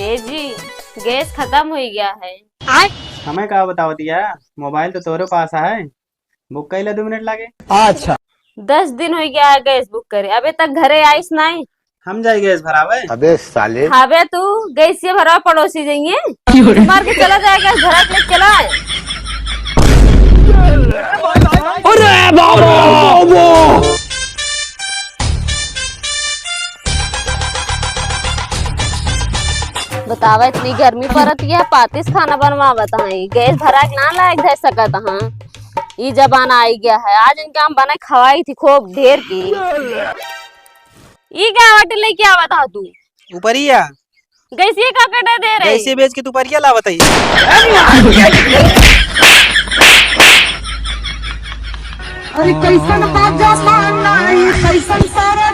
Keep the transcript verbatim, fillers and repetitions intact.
ए जी, गैस खतम होइ गया है। हमें का बतावत या, मोबाइल तो तोरे पास है, बुक कइला दो मिनट लागे। अच्छा। दस दिन होइ गया है गैस बुक करे, अबे तक घरे आइस नाहीं। हम जाई गैस भरावे। अबे साले। खाबे तू, गैस ये भरावे पड़ोसी जइहें। मार के चला जाए गैस भरा के ले चला। अरे बाबा। बतावा, इतनी गर्मी पड़त या, पातिस खाना बनवावत हैं, गैस भरा के ना लायक धर सकत हैं। ई जमाना आई गया है, आज इनका हम बना खवाई थी खूब ढेर की। ई का बाटे लेके आवत हा तू? उपरिया। गैसिया का कटे दे रहे? गैसिया बेच के तू उपरिया लावत है। अरे कैसन बा जमाना, ई कैसन सारा